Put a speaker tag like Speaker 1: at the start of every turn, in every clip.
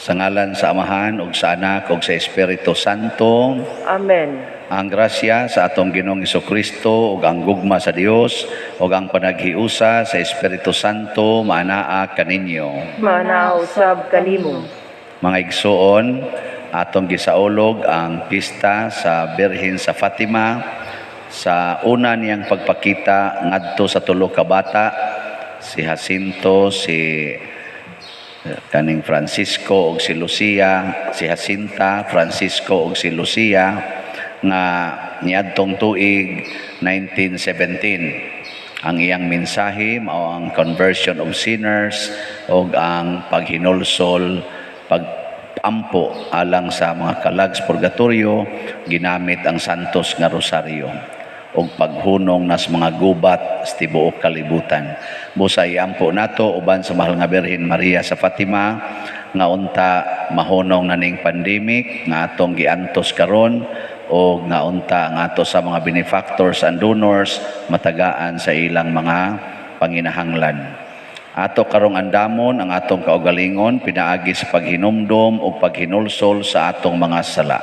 Speaker 1: Sa ngalan sa Amahan ug sa Anak ug sa Espiritu Santo.
Speaker 2: Amen.
Speaker 1: Ang grasya sa atong Ginoong Kristo ug ang gugma sa Dios ug ang panaghiusa sa Espiritu Santo maanaa kaninyo.
Speaker 2: Maanaa usab kanimo.
Speaker 1: Mga igsuon, atong gisaulog ang pista sa Birhen sa Fatima sa una niyang pagpakita ngadto sa tulo ka bata, si Jacinto, si kaning Francisco ug si Lucia, si Jacinta, Francisco ug si Lucia nga niadtong tuig 1917. Ang iyang mensahe mao ang conversion of sinners ug ang paghinulsol, pagampo alang sa mga kalag sa purgatorio, ginamit ang Santos nga Rosaryo ug paghunong nas mga gubat sa tibuok kalibutan. Busa iampo nato uban sa mahal nga Birhen Maria sa Fatima nga unta mahunong na ning pandemic nga atong giantos karon o nga unta nga ato sa mga benefactors and donors matagaan sa ilang mga panginahanglan. Ato karong andamon ang atong kaugalingon pinaagi sa paghinumdom ug paghinulsol sa atong mga sala.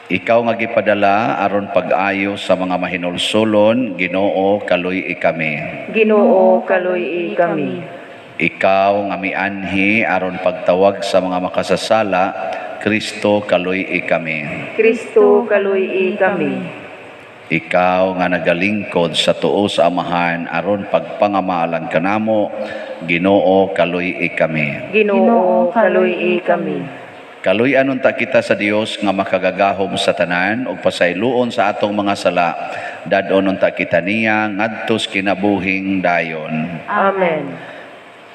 Speaker 1: Ikaw nga gipadala aron pag-ayo sa mga mahinulsolon, Ginoo, kaluy-i kami.
Speaker 2: Ginoo, kaluy-i kami.
Speaker 1: Ikaw nga mianhi aron pagtawag sa mga makasasala, Kristo, kaluy-i kami.
Speaker 2: Kristo, kaluy-i kami.
Speaker 1: Ikaw nga nagalingkod sa tuo sa Amahan aron pagpangamalan kanamo, Ginoo, kaluy-i kami.
Speaker 2: Ginoo, kaluy-i kami.
Speaker 1: Kaluy-an unta kita sa Dios nga makagagahom sa tanan ug pasayloon sa atong mga sala. Dad-on unta kita niya ngadto sa kinabuhing dayon.
Speaker 2: Amen.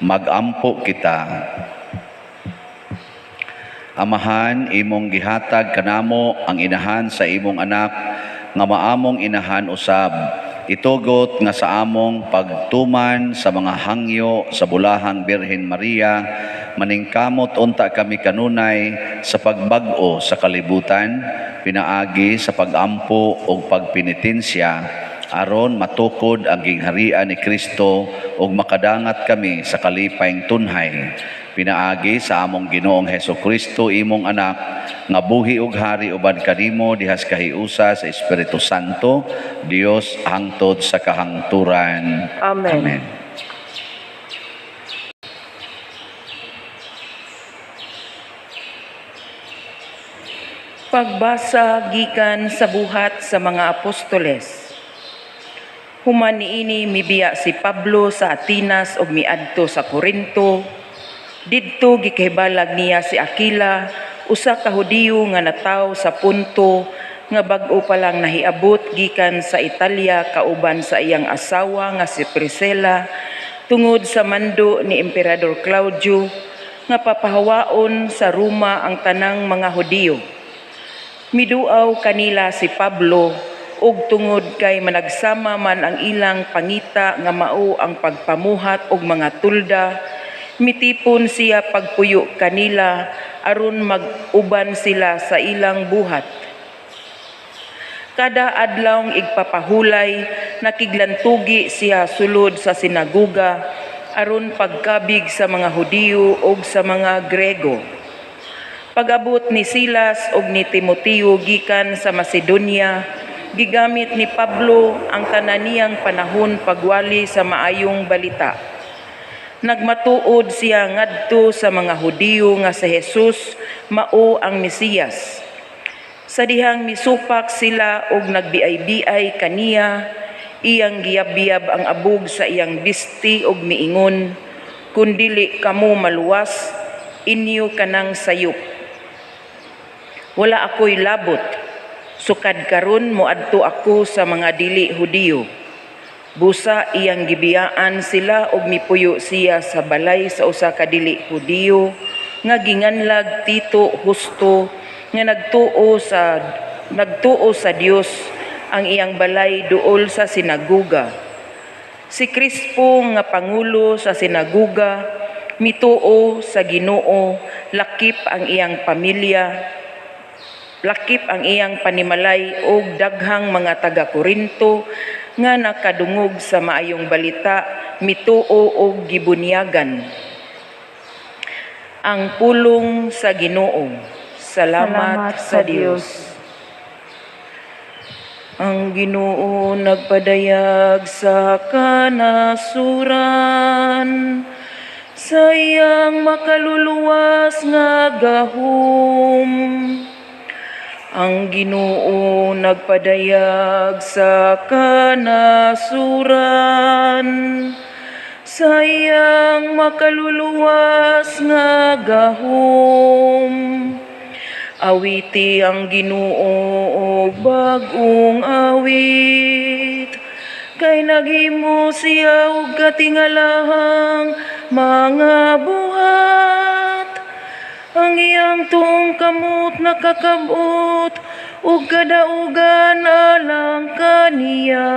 Speaker 1: Magampo kita. Amahan, imong gihatag kanamo ang inahan sa imong anak nga maamong inahan usab. Itugot nga sa among pagtuman sa mga hangyo sa bulahang Birhen Maria, maningkamot unta kami kanunay sa pagbag-o sa kalibutan, pinaagi sa pagampo ug pagpenitensya, aron matukod ang gingharian ni Kristo ug makadangat kami sa kalipayng tunhay. Pinaagi sa among Ginoong Heso Kristo, imong anak, nga buhi ug hari uban kanimo dihas kahiusa sa Espiritu Santo, Dios hangtod sa kahangturan.
Speaker 2: Amen.
Speaker 1: Amen.
Speaker 3: Pagbasa gikan sa Buhat sa mga Apostoles. Human niini mibiya si Pablo sa Atenas ug miadto sa Corinto. Didto gikahibalag niya si Aquila, usa ka Hudiyo nga nataw sa Ponto nga bag-o pa lang nahiabot gikan sa Italia kauban sa iyang asawa nga si Priscilla tungod sa mando ni Emperador Claudio nga papahawaon sa Roma ang tanang mga Hudiyo. Miduaw kanila si Pablo ug tungod kay managsama man ang ilang pangita nga mao ang pagpamuhat og mga tulda, mitipon siya pagpuyo kanila aron mag-uban sila sa ilang buhat. Kada adlawng igpapahulay, nakiglantugi siya sulod sa sinaguga aron pagkabig sa mga Hudiyo ug sa mga Grego. Pag-abot ni Silas ug ni Timoteo gikan sa Macedonia, gigamit ni Pablo ang tanan niyang panahon pagwali sa maayong balita. Nagmatuod siya ngadto sa mga Hudiyo nga si Jesus mao ang Mesiyas. Sa dihang misupak sila og nagbiay-biay kaniya, iyang giyabyab ang abog sa iyang bisti og miingon, kun dili kamo maluwas, inyo kanang sayop. Wala ako'y labot, sukad karon moadto ako sa mga dili Hudiyo. Busa iyang gibiyaan sila og mipuyo siya sa balay sa usa ka dili Hudiyo nga ginganlag Tito Justo nga nagtuo sa Dios ang iyang balay duol sa sinaguga. Si Crispo nga pangulo sa sinaguga mituo sa Ginoo, lakip ang iyang pamilya, lakip ang iyang panimalay og daghang mga taga-Korinto nga nakadungog sa maayong balita, mituo og gibunyagan. Ang pulong sa Ginoo. Salamat sa Dios. Ang Ginoo nagpadayag sa kanasuran sa iyang makaluluwas nga gahom. Ang Ginoo nagpadayag sa kanasuran sa iyang makaluluwas nga gahom. Awiti ang Ginoo og bag-ong awit, kay naghimo siya og katingalahang mga buhat. Ang iyang tuong kamot nakakabot og kadaugan alang kaniya.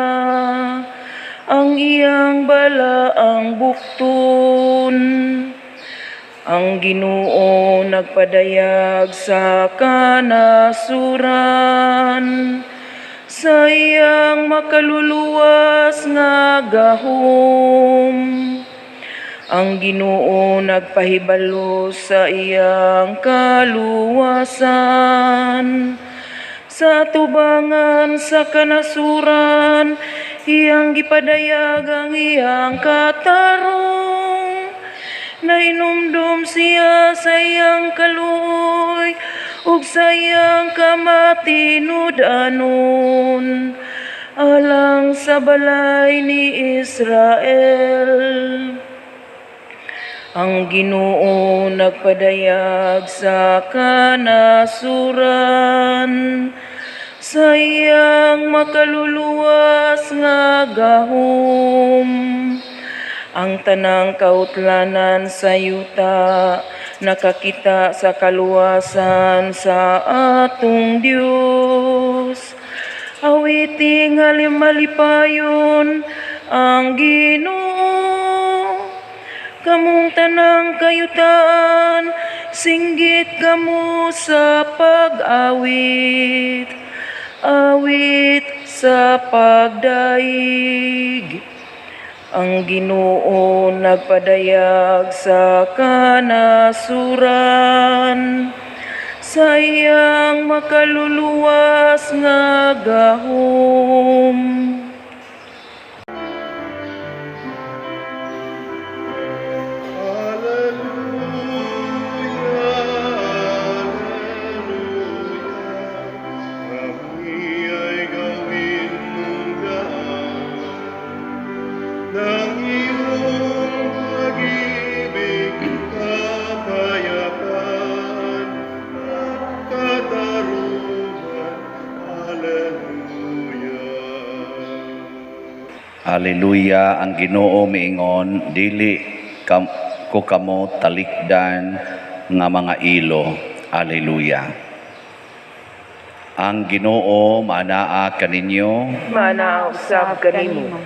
Speaker 3: Ang iyang balaang bukton. Ang Ginoo nagpadayag sa kanasuran sa iyang makaluluwas nga gahom. Ang Ginoo nagpahibalo sa iyang kaluwasan sa tubangan sa kanasuran, iyang gipadayag ang iyang katarong. Nainumdum siya sa iyang kaluoy ug sa iyang kamatinud-anon alang sa balay ni Israel. Ang Ginoo nagpadayag sa kanasuran sa iyang makaluluwas nga gahom. Ang tanang kautlanan sa yuta nakakita sa kaluwasan sa atong Dios. Awiti nga malipayon ang Ginoo. Kamong tanang kayutaan, singgit kamo sa pag-awit. Awit sa pagdaig. Ang Ginoo nagpadayag sa kanasuran sa iyang makaluluwas nga gahom.
Speaker 4: Alleluia, Alleluia, kami ay gawin mong daan ng iyong pag-ibig, kapayapaan at katarungan. Alleluia.
Speaker 1: Alleluia, ang Ginoo miingon, dili ko kamo talikdan nga mga ilo. Alleluia. Ang Ginoo maanaa kaninyo.
Speaker 2: Maanaa usab kanimo.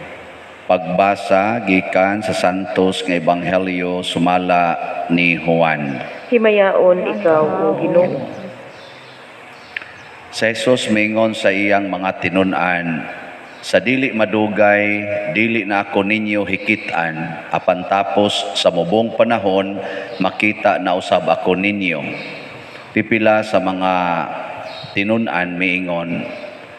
Speaker 1: Pagbasa gikan sa Santos nga Ebanghelyo sumala ni Juan.
Speaker 2: Himayaon ikaw, o Ginoo.
Speaker 1: Sa Jesus mingon sa iyang mga tinun-an, sa dili madugay, dili na ako ninyo hikit-an, apan tapos sa mubong panahon, makita na usab ako ninyo. Pipila sa mga tinun-an miingon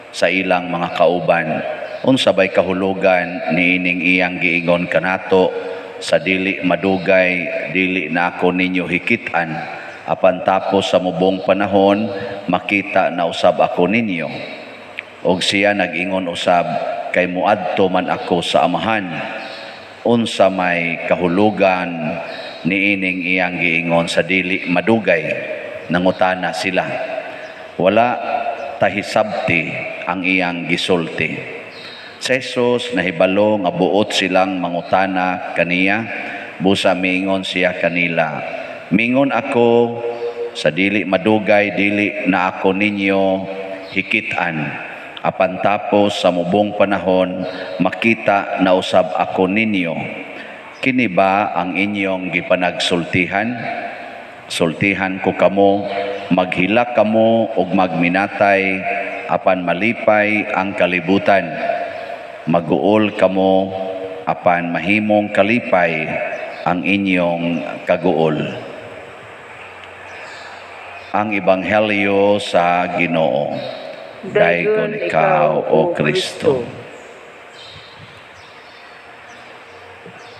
Speaker 1: sa ilang mga kauban, unsa bay kahulugan niining iyang giingon kanato, sa dili madugay, dili na ako ninyo hikit-an, apan tapos sa mubong panahon, makita na usab ako ninyo. Og siya nag-ingon usab, kay muadto man ako sa Amahan. Unsa may kahulugan niining iyang giingon sa dili madugay, nangutana sila. Wala tahisabti ang iyang gisulti. Sa Jesus nahibalo nga buot silang mangutana kaniya, busa miingon siya kanila, mingon ako sa dili madugay, dili na ako ninyo hikit-an, apan tapos sa mubong panahon makita na usab ako ninyo. Kini ba ang inyong gipanagsultihan? Sultihan ko kamo, maghilak kamo ug magminatay, apan malipay ang kalibutan. Maguol kamo, apan mahimong kalipay ang inyong kaguol. Ang Ebanghelyo sa Ginoo. Daygon ikaw, O Kristo.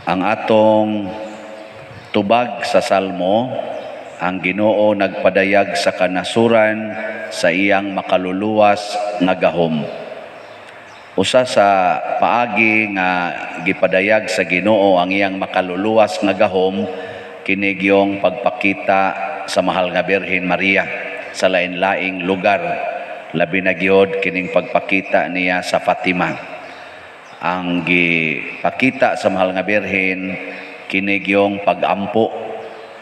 Speaker 1: Ang atong tubag sa Salmo, ang Ginoo nagpadayag sa kanasuran sa iyang makaluluwas nga gahom. Usa sa paagi nga gipadayag sa Ginoo ang iyang makaluluwas nga gahom kini gyung pagpakita sa mahal nga Birhen Maria sa lain-laing lugar, labi na gyud kining pagpakita niya sa Fatima. Ang gipakita sa mahal nga Birhen kini gyung pag-ampo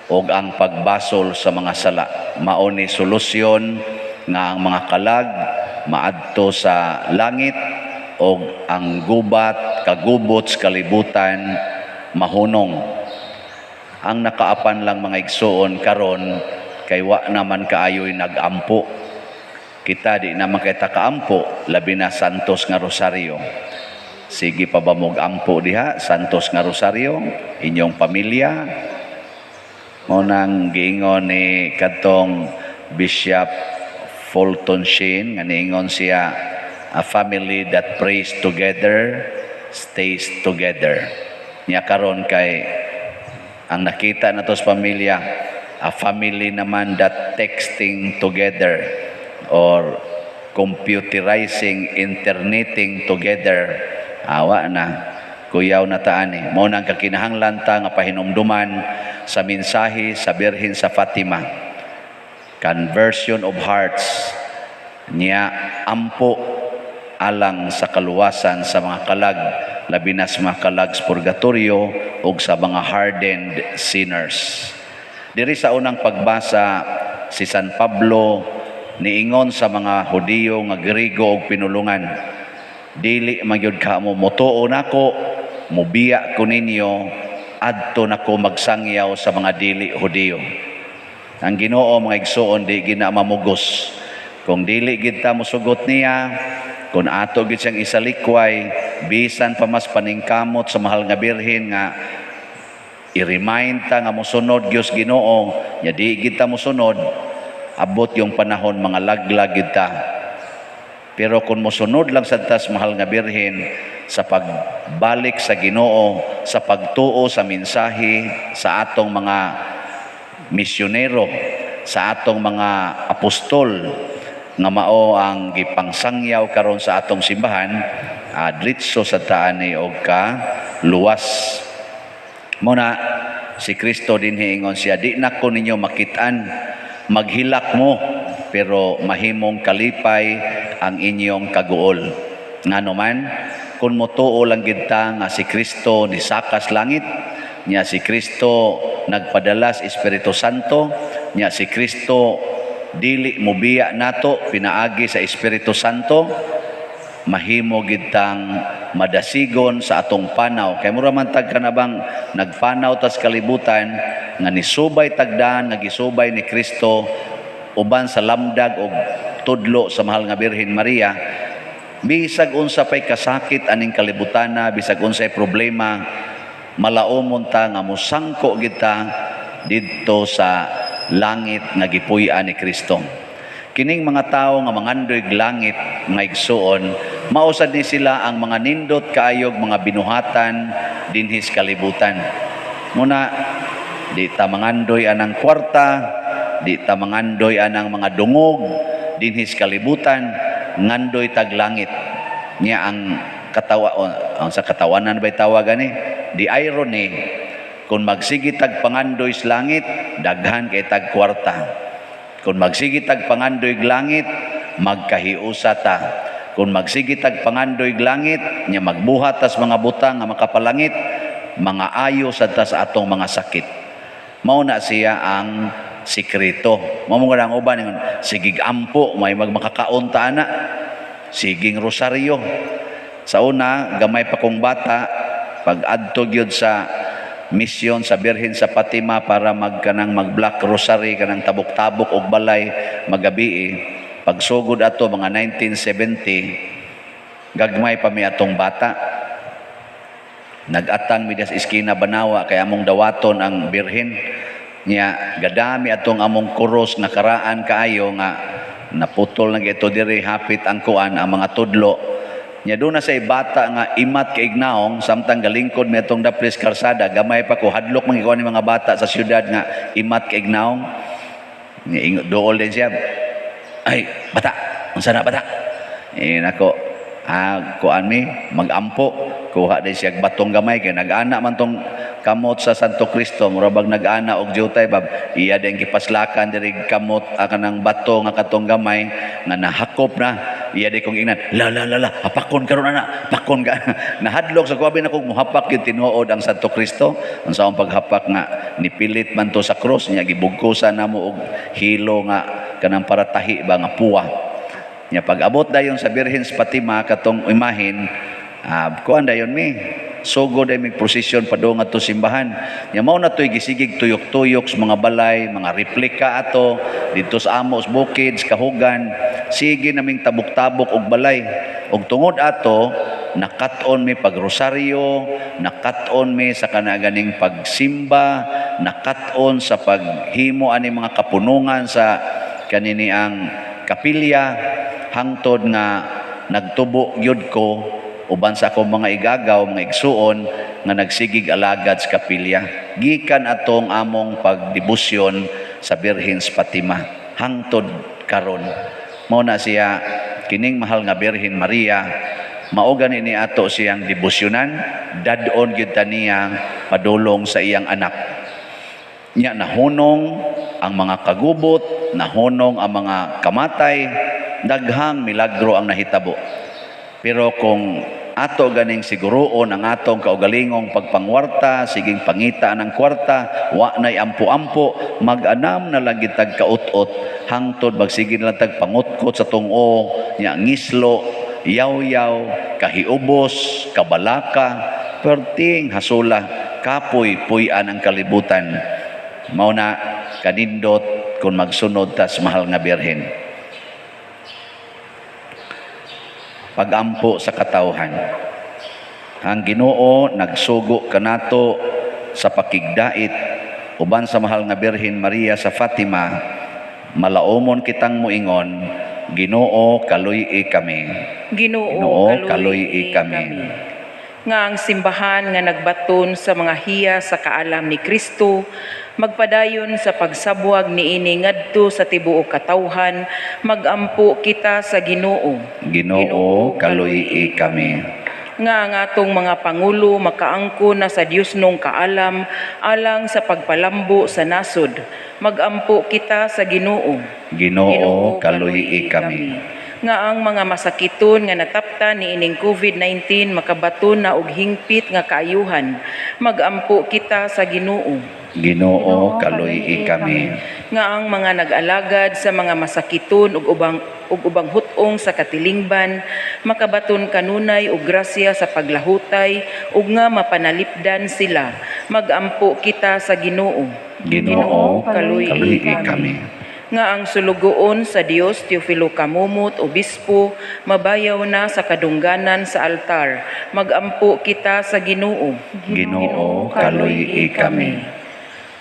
Speaker 1: ug ang pagbasol sa mga sala. Mao ni solusyon nga ang mga kalag maadto sa langit og ang gubat kagubot sa kalibutan mahunong. Ang nakaapan lang, mga igsuon, karon kay wa naman kaayoy nagampo. Kita di naman kay kaampo, labi na Santos nga Rosario. Sige pa ba mog ampo diha, Santos nga Rosario, inyong pamilya? Mao nang giingon ni kadtong Bishop Fulton Sheen nga niingon siya, "A family that prays together stays together." Nya karon kay ang nakita na to sa pamilya, a family naman that texting together or computerizing, interneting together, awa na, kuyaw na taan eh. Mao nang kakinahanglan ta nga pahinumduman sa mensahe sa Birhen sa Fatima. Conversion of hearts niya, ampo alang sa kaluwasan sa mga kalag, labi na sa mga kalag sa purgatorio ug sa mga hardened sinners. Diri sa unang pagbasa, si San Pablo niingon sa mga Hudiyo nga Griego og pinulungan, "Dili magyud ka mo motuo nako, mubiya ko ninyo, adto nako magsangyaw sa mga dili Hudiyo." Ang Ginoo, mga igsuon, di gina mamugos. Kung dili gid ta mosugot niya, kung ato gid siyang isalikway, bisan pa mas paningkamot sa mahal nga Birhen nga i-remind ta nga mosunod gyud Ginoo, nya di gid ta mosunod, abot yung panahon mga laglag gid ta. Pero kung mosunod lang sad ta sa mahal nga Birhen sa pagbalik sa Ginoo, sa pagtuo sa mensahe sa atong mga misyonero, sa atong mga apostol nga mao ang gipangsangyaw karon sa atong simbahan, diretso sa taani og ka luwas. Muna si Kristo dinhi ingon siya, "Di na ko ninyo makit-an, maghilak mo pero mahimong kalipay ang inyong kaguol." Ngano man, kung motuo lang gid ta nga si Kristo nisakas langit, nya si Kristo nagpadala sa Espiritu Santo, nya si Kristo dili mobiya nato pinaagi sa Espiritu Santo, mahimo gid tang madasigon sa atong panaw. Kay mura man tag kanabang nagpanaw tas kalibutan nga nisubay tagdaan nga gisubay ni Kristo uban sa lamdag og tudlo sa mahal nga Birhen Maria. Bisag unsa pay kasakit aning kalibutana, bisag unsay problema, malaumon ta nga mosangko gid ta didto sa langit nga gipuy-an ni Kristo. Kining mga tawo nga mangandoy langit, mga igsuon, mao sad ni sila ang mga nindot kaayog mga binuhatan dinhi sa kalibutan. Muna di ta mangandoy anang kwarta, di ta mangandoy anang mga dungog dinhi sa kalibutan, ngandoy tag langit. Nya ang katawa, ang sa katawanan bay tawag ani, the irony, kung magsige tag pangandoy sa langit, daghan kay tag kwarta. Kung magsige tag pangandoy langit, magkahiusa ta. Kung magsige tag pangandoy langit, nya magbuhat tas mga butang nga makapalangit, mga ayo sad ta sa atong mga sakit. Mao na siya ang sikreto. Mao mo ang uban ingon, sigig ampo, may magmakakaon ta ana. Siging rosaryo. Sa una, gamay pa kong bata, pag adto gyud sa misyon sa Birhen sa Fatima para magkanang mag Black Rosary, kanang tabok-tabok og balay magabi. Pagsugod ato mga 1970, gagmay pa mi atong bata. Nagatang mi sa iskina Banawa kay among dawaton ang Birhen. Nya gadami atong among kuros nga karaan kaayo nga naputol na ito diri hapit ang kuan ang mga tudlo. Nya doon na say bata nga imat kay ignaong samtang galingkod mi atong daplis karsada, gamay pa ko, hadlok man ni mga bata sa syudad nga imat kay ignaong. Nya dool din siya. "Ay, bata, unsa na, bata?" Eh nako, kuan mi magampo, kuha din siya batong gamay kay nag-ana man tong kamot sa Santo Cristo, mura bag nag-ana og jutay bab, iya din gipaslakan diri kamot kanang bato nga katong gamay nga nahakop na. Iya di kong ingnan, "La la la la, hapakon karon ana, pakon ka." Nahadlok sa kuwabi na kong muhapak yung tinuod ang Santo Cristo. Ang sa akong paghapak nga nipilit man to sa cross niya, gibugkosan namo og hilo nga kanang para tahi ba nga puwa. Nya pag abot dayon sa Birhen sa Fatima katong imahin, kuan dayon mi. Sugo dayon mig prosesyon padung adto simbahan. Nya mao na to'y gisigig tuyok-tuyok sa mga balay, mga replika ato didto sa amo sa bukid, sa kahugan. Sige naming tabok-tabok og balay. Og tungod ato, nakat-on mi pagrosaryo, nakat-on mi sa kanaganing pagsimba, nakat-on sa paghimo ani mga kapunungan sa kanini ang kapilya, hangtod nga nagtubo gyud ko uban sa akong mga igagaw, mga igsuon nga nagsigig alagad sa kapilya. Gikan atong among pagdebosyon sa Birhen sa Fatima hangtod karon. Mao na siya kining mahal nga Birhen Maria, mao gani ni ato siyang debosyonan, dad-on gyud ta niya padulong sa iyang anak. Nya nahunong ang mga kagubot, nahunong ang mga kamatay, daghang milagro ang nahitabo. Pero kung ato ganing siguroon ang atong kaugalingong pagpangwarta, siging pangita ng kwarta, wa nay ampo-ampo, mag-anam na lang gitag kaut-ot, hangtod magsige na lang tag pangutkot sa tungo, nya ngislo, yaw-yaw, kahiubos, kabalaka, perting hasula, kapoy puy-an ang kalibutan. Mao na kanindot kung magsunod tas mahal nga Birhen. Pagampo sa katawhan. Ang Ginoo nagsugo kanato sa pakigdait uban sa mahal nga Birhen Maria sa Fatima, malaumon kitang moingon, Ginoo kaluy-i kami.
Speaker 3: Ginoo, kaluy-i kami. Nga ang simbahan nga nagbaton sa mga hiya sa kaalam ni Kristo, magpadayon sa pagsabwag niini ngadto sa tibuok katawhan, magampo kita sa Ginoo.
Speaker 1: Ginoo, kaluy-i kami.
Speaker 3: Nga ang atong mga pangulo makaangko na sa Dios nung kaalam alang sa pagpalambo sa nasod, magampo kita sa Ginoo.
Speaker 1: Ginoo, kaluy-i kami.
Speaker 3: Nga ang mga masakiton nga nataptan niining COVID-19 makabaton na og hingpit nga kaayuhan, magampo kita sa Ginoo.
Speaker 1: Ginoo, kaluy-i kami.
Speaker 3: Nga ang mga nag-alagad sa mga masakiton ug ubang hut-ong sa katilingban makabaton kanunay og grasya sa paglahutay ug nga mapanalipdan sila, magampo kita sa Ginoo.
Speaker 1: Ginoo, kaluy-i kami.
Speaker 3: Nga ang sulugoon sa Dios Teofilo Camomot, Obispo, mabayaw na sa kadungganan sa altar, magampo kita sa Ginoo.
Speaker 1: Ginoo, kaluy-i kami.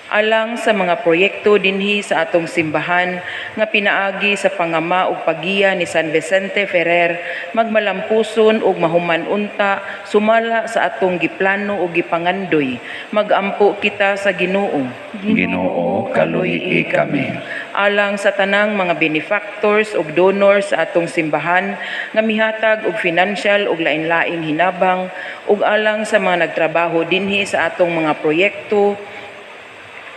Speaker 3: Alang sa mga proyekto dinhi sa atong simbahan nga pinaagi sa pangama ug paggiya ni San Vicente Ferrer, magmalampuson ug mahuman unta sumala sa atong giplano ug gipangandoy, magampo kita sa Ginoo.
Speaker 1: Ginoo, kaluy-i kami.
Speaker 3: Alang sa tanang mga benefactors ug donors sa atong simbahan nga mihatag og financial ug lain-laing hinabang, ug alang sa mga nagtrabaho dinhi sa atong mga proyekto,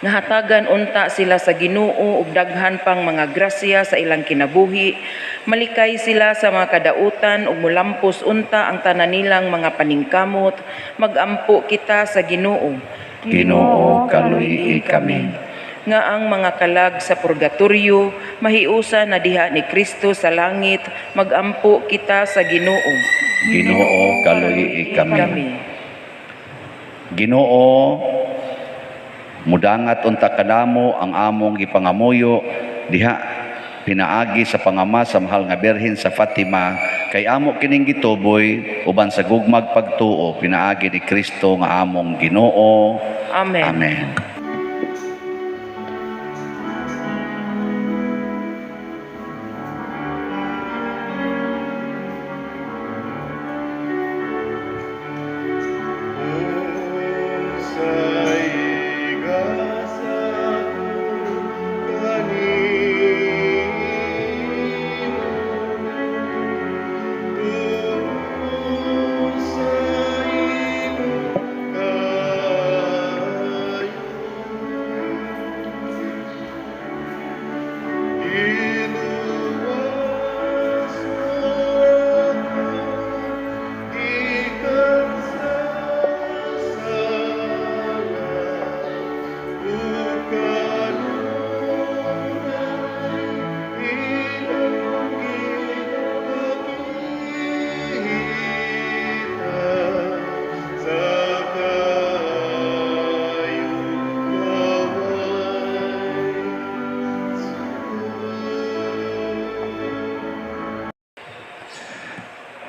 Speaker 3: nahatagan unta sila sa Ginoo ug daghan pang mga grasya sa ilang kinabuhi, malikay sila sa mga kadautan ug mulampos unta ang tanan nilang mga paningkamot, magampo kita sa Ginoo.
Speaker 1: Ginoo, kaluy-i kami.
Speaker 3: Nga ang mga kalag sa purgatorio mahiusa na diha ni Kristo sa langit, magampo kita sa Ginoo.
Speaker 1: Ginoo, kaluy-i kami. Ginoo, mudangat unta kanamo ang among gipangamuyo diha pinaagi sa pangama sa mahal nga Birhen sa Fatima, kay amo kining gituboy uban sa gugmag pagtuo pinaagi ni Kristo nga among Ginoo.
Speaker 3: Amen.
Speaker 1: Amen.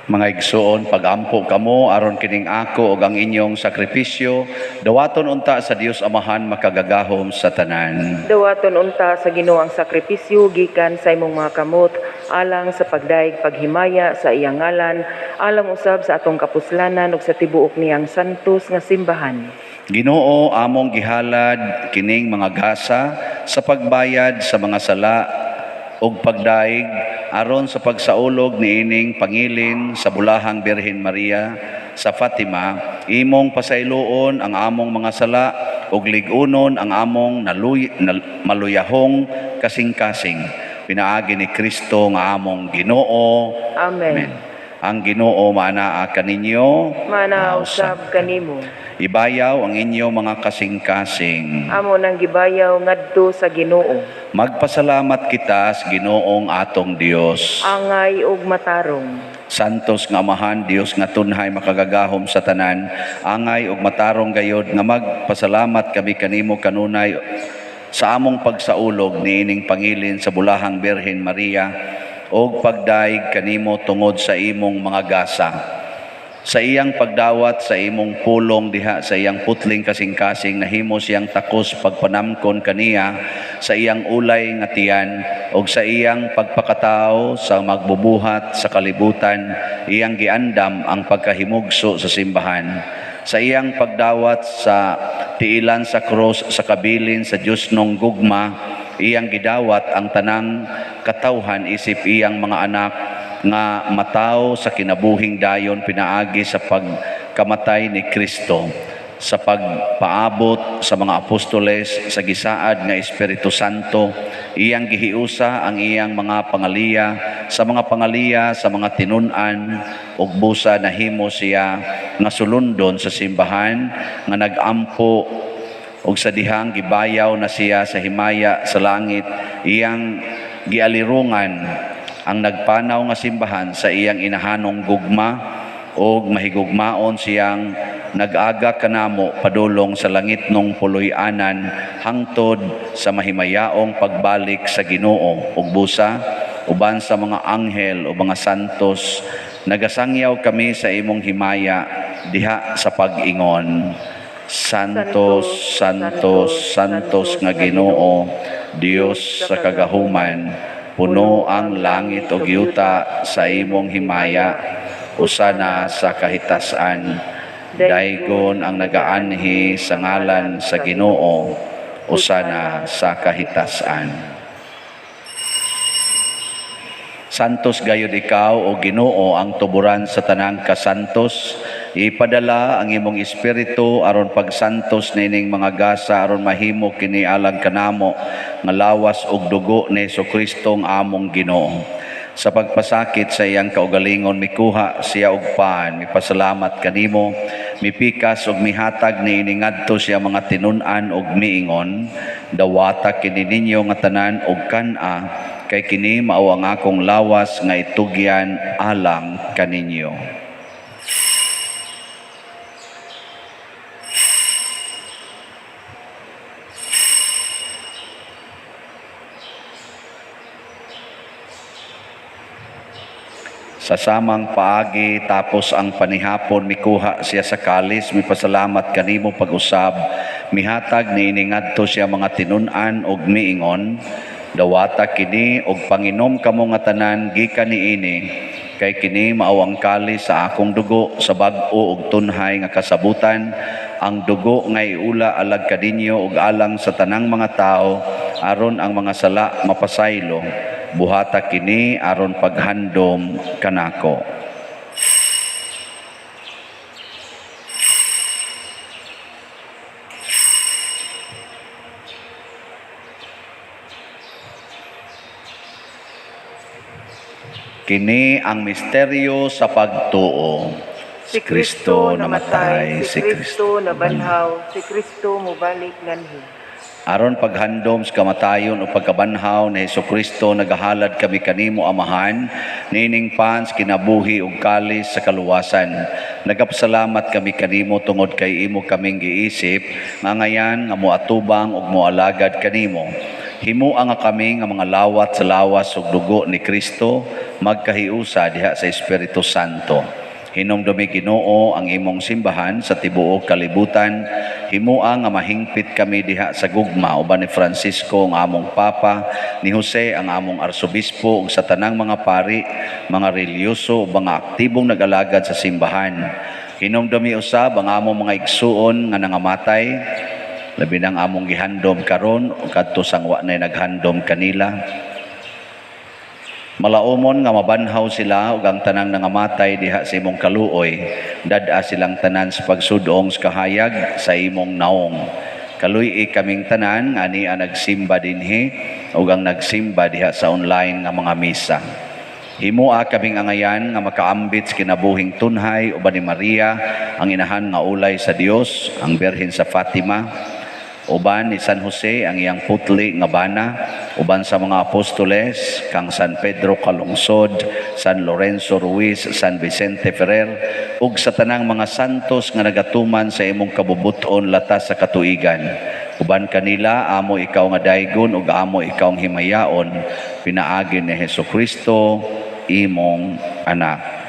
Speaker 1: Mga igsoon, pagampo kamo aron kining ako ug ang inyong sakripisyo dawaton unta sa Dios Amahan makagagahom sa tanan.
Speaker 2: Dawaton unta sa Ginoo ang sakripisyo gikan sa imong mga kamot alang sa pagdaig paghimaya sa iyang ngalan, alang usab sa atong kapuslanan ug sa tibuok niyang santos nga simbahan.
Speaker 1: Ginoo, among gihalad kining mga gasa sa pagbayad sa mga sala ug pagdaig aron sa pagsaulog niining pangilin sa Bulahang Birhen Maria sa Fatima, imong pasayloon ang among mga sala ug lig-unon ang among maluyahong kasing-kasing. Pinaagi ni Kristo nga among Ginoo.
Speaker 2: Amen.
Speaker 1: Amen. Ang Ginoo maanaa kaninyo.
Speaker 2: Maanaa usab kanimo.
Speaker 1: Ibayaw ang inyong mga kasing-kasing.
Speaker 2: Amo nang gibayaw ngadto sa Ginoo.
Speaker 1: Magpasalamat kita sa Ginoong atong Dios.
Speaker 2: Angay ug matarong.
Speaker 1: Santos nga Amahan, Dios nga tunhay makagagahom sa tanan, angay ug matarong gayod nga magpasalamat kami kanimo kanunay sa among pagsaulog niining pangilin sa Bulahang Birhen Maria ug pagdaig kanimo tungod sa imong mga gasa. Sa iyang pagdawat sa imong pulong diha sa iyang putling kasing-kasing nahimo siyang takos pagpanamkon kaniya sa iyang ulay nga tiyan ug sa iyang pagpakatao sa magbubuhat sa kalibutan iyang giandam ang pagkahimugso sa simbahan. Sa iyang pagdawat sa tiilan sa krus sa kabilin sa Dios nong gugma iyang gidawat ang tanang katawhan isip iyang mga anak nga mataw sa kinabuhing dayon pinaagi sa pagkamatay ni Kristo, sa pagpaabot sa mga apostoles sa gisaad nga Espiritu Santo, iyang gihiusa ang iyang mga pangaliya sa mga pangaliya sa mga tinun-an ug busa nahimo siya nga sulundon sa simbahan nga nagampo ug sa dihang gibayaw na siya sa himaya sa langit, iyang gialirungan ang nagpanaw nga simbahan sa iyang inahanong gugma ug mahigugmaon siyang nag-aga kanamo padulong sa langit nung puloy-anan hangtod sa mahimayaong pagbalik sa Ginoo ug busa uban sa mga anghel o mga santos nagasangyaw kami sa imong himaya diha sa pag-ingon. Santos, Santos, Santos nga Ginoo, Dios sa kagahuman, puno ang langit ug yuta sa imong himaya, usana sa kahitasan. Daygon ang nagaanhi sa ngalan sa Ginoo, usana sa kahitasan. Santos gayud ikaw o Ginoo ang tuburan sa tanang kasantos. Ipadala ang imong espiritu aron pagsantos nining mga gasa aron mahimo kini alang kanamo nga lawas ug dugo ni Hesukristo ang among Ginoo. Sa pagpasakit sa iyang kaugalingon mikuha siya og pan, mipasalamat kanimo, mipikas ug mihatag niini ngadto siya mga tinun-an ug miingon, dawata kini ninyo nga tanan og kan-a, kay kini mao ang akong lawas nga itugyan alang kaninyo. Sa samang paagi tapos ang panihapon mikuha siya sa kalis, mipasalamat kanimo pag-usab, mihatag niini ngadto siya mga tinun-an og miingon, dawata kini og panginom kamo nga tanan gikan niini, kay kini mao ang kalis sa akong dugo sa bag-o og tunhay nga kasabutan, ang dugo nga iula alag kaninyo og alang sa tanang mga tawo aron ang mga sala mapasaylo. Buhata kini aron paghandom kanako. Kini ang misteryo sa pagtuo.
Speaker 2: Si Kristo namatay, si Kristo nabanhaw, si Kristo mobalik nganhi.
Speaker 1: Aron paghandom sa kamatayon o pagkabanhaw ni Hesukristo, nagahalad kami kanimo Amahan, nining pans kinabuhi ug kalis sa kaluwasan. Nagapasalamat kami kanimo tungod kay imo kaming giisip, nga ngayan nga moatubang ug moalagad kanimo. Himua nga kami nga mga lawat sa lawas ug dugo ni Kristo, magkahiusa diha sa Espiritu Santo. Hinumdumi Ginoo ang imong simbahan sa tibuok kalibutan, himua nga mahingpit kami diha sa gugma uban ni Francisco ang among Papa, ni Jose ang among Arsobispo ug sa tanang mga pari, mga relihiyoso ug mga aktibong nag-alagad sa simbahan. Hinumdumi usab ang among mga igsuon nga nangamatay, labi nang among gihandom karon ug kadto sang wa nay naghandom kanila. Malaumon nga mabanhaw sila ug ang tanang nangamatay diha sa imong kaluoy, dad-a silang tanan sa pagsudong sa kahayag sa imong naong. Kaluy-i kaming tanan nga ania nagsimba dinhi ug ang nagsimba diha sa online nga mga misa. Himoa kaming angayan nga makaambit sa kinabuhing tunhay uban ni Maria, ang inahan nga ulay sa Dios, ang Birhen sa Fatima, uban ni San Jose ang iyang putli nga bana, uban sa mga apostoles kang San Pedro Calungsod, San Lorenzo Ruiz, San Vicente Ferrer, ug sa tanang mga santos nga nagatuman sa imong kabubuton latas sa katuigan. Uban kanila amo ikaw nga daygon ug amo ikaw ang himayaon, pinaagi ni Hesukristo imong anak.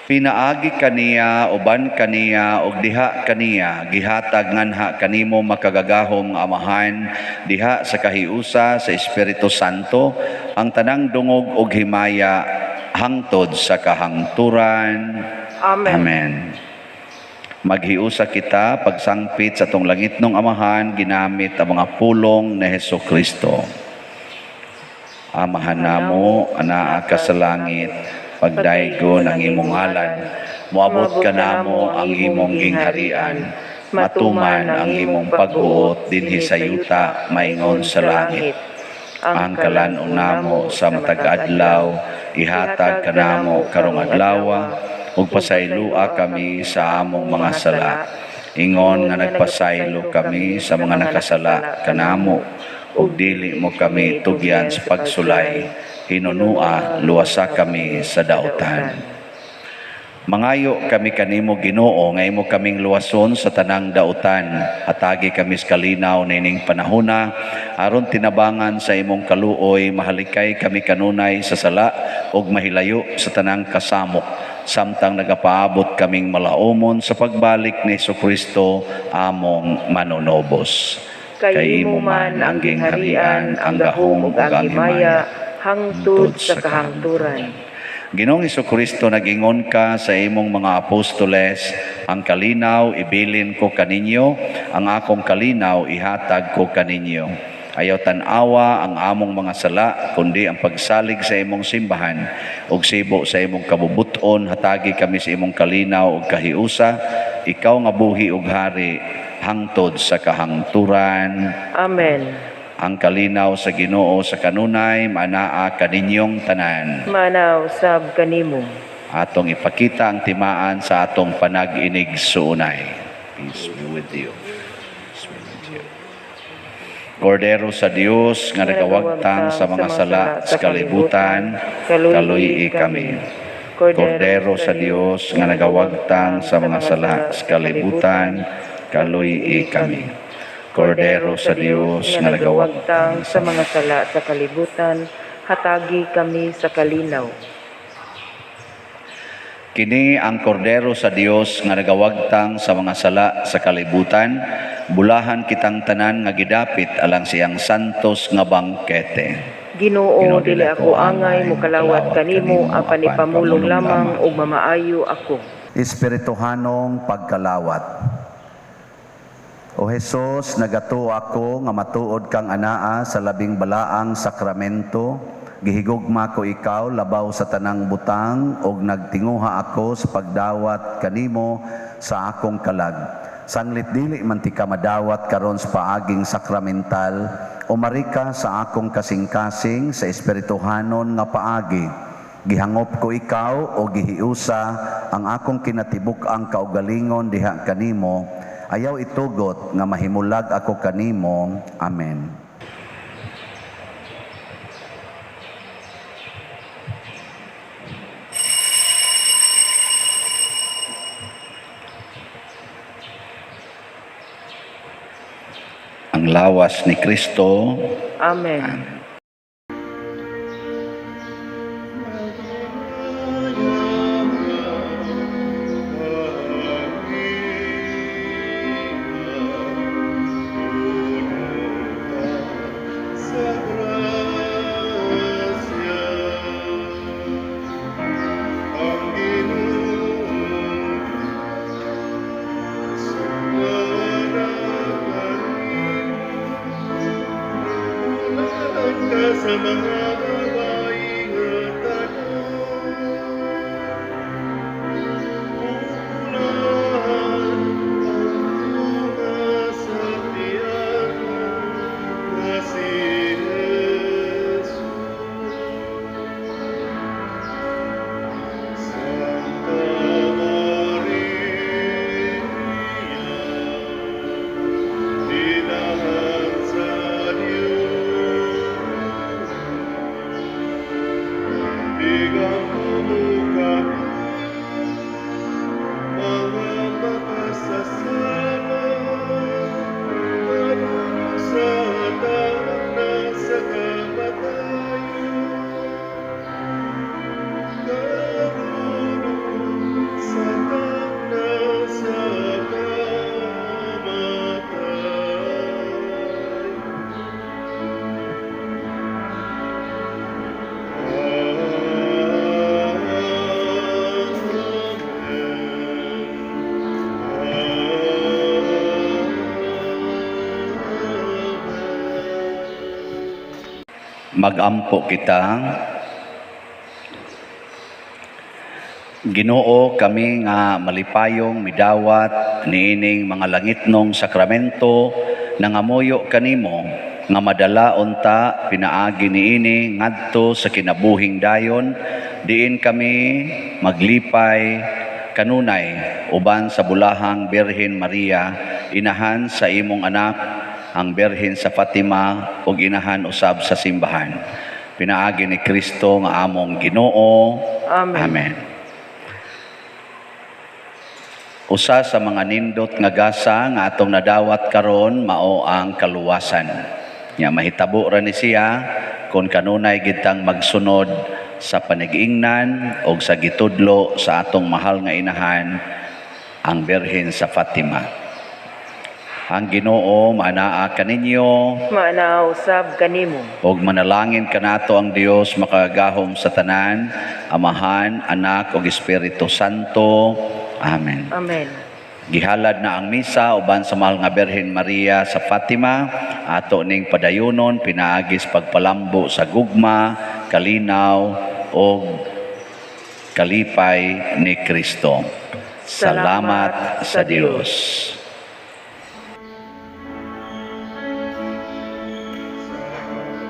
Speaker 1: Pinaagi kaniya, uban kaniya, ug diha kaniya, gihatag nganha kanimo makagagahom nga Amahan, diha sa kahiusa sa Espiritu Santo, ang tanang dungog ug himaya hangtod sa kahangturan.
Speaker 2: Amen.
Speaker 1: Amen. Maghiusa kita pagsangpit sa atong langitnong Amahan, ginamit ang mga pulong ni Hesukristo. Amahan namo, anaa ka sa langit, pagdaygon ang imong ngalan, moabot ka namo ang imong gingharian, matuman ang imong pagbuot dinhi sa yuta maingon sa langit. Ang kalan-on namo sa matag adlaw, ihatag kanamo karong adlawa, ug pasayloa kami sa among mga sala, ingon nga nagpasaylo kami sa mga nakasala kanamo, ug dili mo kami tugyan sa pagsulay, hinunua luwasa kami sa dautan. Mangayo kami kanimo Ginoo nga imo kaming luwason sa tanang dautan. Hatagi kami sa kalinaw nining panahona aron tinabangan sa imong kaluoy, mahalikay kami kanunay sa sala ug mahilayo sa tanang kasamok, samtang nagapaabot kaming malaumon sa pagbalik ni Hesukristo among manunobos.
Speaker 2: Kay imo man ang gingharian, ang gahom ug ang himaya, hangtod sa kahangturan.
Speaker 1: Ginoong Hesukristo, nag-ingon ka sa imong mga apostoles, ang kalinaw ibilin ko kaninyo, ang akong kalinaw ihatag ko kaninyo. Ayaw tan-awa ang among mga sala, kundi ang pagsalig sa imong simbahan, ug sibo sa imong kabubuton, hatagi kami sa imong kalinaw ug kahiusa, ikaw nga buhi ug hari, hangtod sa kahangturan.
Speaker 2: Amen.
Speaker 1: Ang kalinaw sa Ginoo sa kanunay manaa kaninyong tanan.
Speaker 2: Manaw sab kanimo.
Speaker 1: Atong ipakita ang timaan sa atong panag-inig suunay. Peace be with you. Peace be with you. Kordero sa Dios nga nagawagtang sa mga sala sa kalibutan, kaluy-i kami. Kordero sa Dios nga nagawagtang sa mga sala sa kalibutan, kaluy-i kami. Kordero sa Dios nga nagawagtang
Speaker 2: sa mga sala sa kalibutan, hatagi kami sa kalinaw.
Speaker 1: Kini ang Kordero sa Dios nga nagawagtang sa mga sala sa kalibutan, bulahan kitang tanan nga gidapit alang siyang santos nga bangkete.
Speaker 2: Ginoo, dili ako angay mokalawat kanimo, apan ipamulong lamang ug mamaayo ako.
Speaker 1: Espirituhanong pagkalawat. O Jesus, nagatuo ako nga matuod kang anaa sa labing balaang sakramento. Gihigugma ko ikaw labaw sa tanang butang ug nagtinguha ako sa pagdawat kanimo sa akong kalag. Sanglit dili man ti ka madawat karon sa paaging sakramental, umari ka sa akong kasing-kasing sa espirituhanon nga paagi. Gihangop ko ikaw o gihiusa ang akong kinatibuk-ang kaugalingon diha kanimo. Ayaw itugot nga mahimulag ako kanimo. Amen. Ang lawas ni Kristo.
Speaker 2: Amen.
Speaker 1: Amen.
Speaker 4: Sa mga babae nga tanan, Pupunahan ang tunga sa tiyan mo nga si Jesus. Santa Maria, Inahan sa Dios, Igampo mo kami, mga makasasala, ngadto sa tagna sa kamatayon. Karon ug sa tagna sa kamatayon. Amen.
Speaker 1: Magampo kita. Ginoo, kami nga malipayong midawat niining mga langitnong sakramento, nangamuyo kanimo nga madala unta pinaagi niini ngadto sa kinabuhing dayon, diin kami maglipay kanunay uban sa bulahang Birhen Maria, inahan sa imong anak ang Birhen sa Fatima ug inahan usab sa simbahan. Pinaagi ni Kristo nga among Ginoo.
Speaker 2: Amen.
Speaker 1: Amen. Usa sa mga nindot nga gasa nga atong nadawat karon mao ang kaluwasan. Nya mahitabo ra ni siya kon kanunay gitang magsunod sa panigingnan og sa gitudlo sa atong mahal nga inahan ang Birhen sa Fatima. Ang Ginoo maanaa kaninyo,
Speaker 2: Maanaa usab kanimo.
Speaker 1: ug manalangin kanato ang Dios makagagahom sa tanan, Amahan, Anak ug Espiritu Santo. Amen.
Speaker 2: Amen.
Speaker 1: Gihalad na ang misa uban sa mahal nga Birhen Maria sa Fatima, ato ning padayonon pinaagis pagpalambo sa gugma, kalinaw ug kalipay ni Kristo. Salamat sa Dios.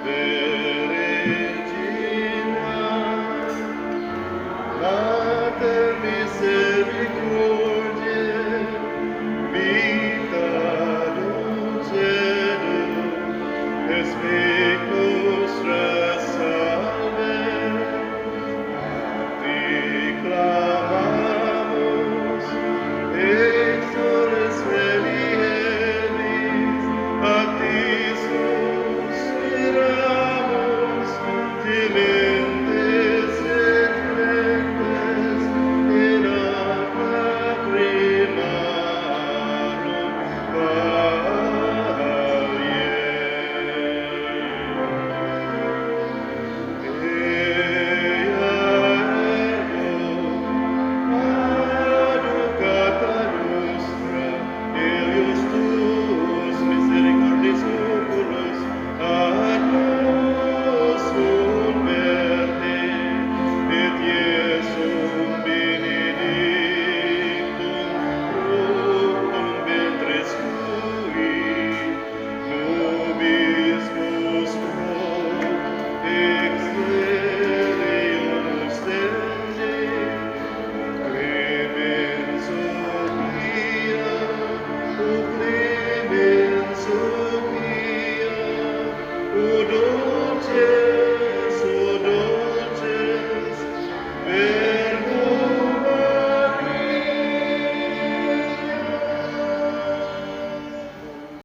Speaker 4: Ave Regina, Mater misericordiae, vita dulcedo, et spes nostra salve. A te clamamus, exules filii Evae, a te suspiramus, gementes et flentes in hac lacrimarum valle. Eia ergo, advocata nostra, illios tuos misericordis oculos ad nos converte, et Iesum benedictum fructum ventris tui, nobis pro exilium ostende, Clemens Sophia, o Clemens Sophia, o dulce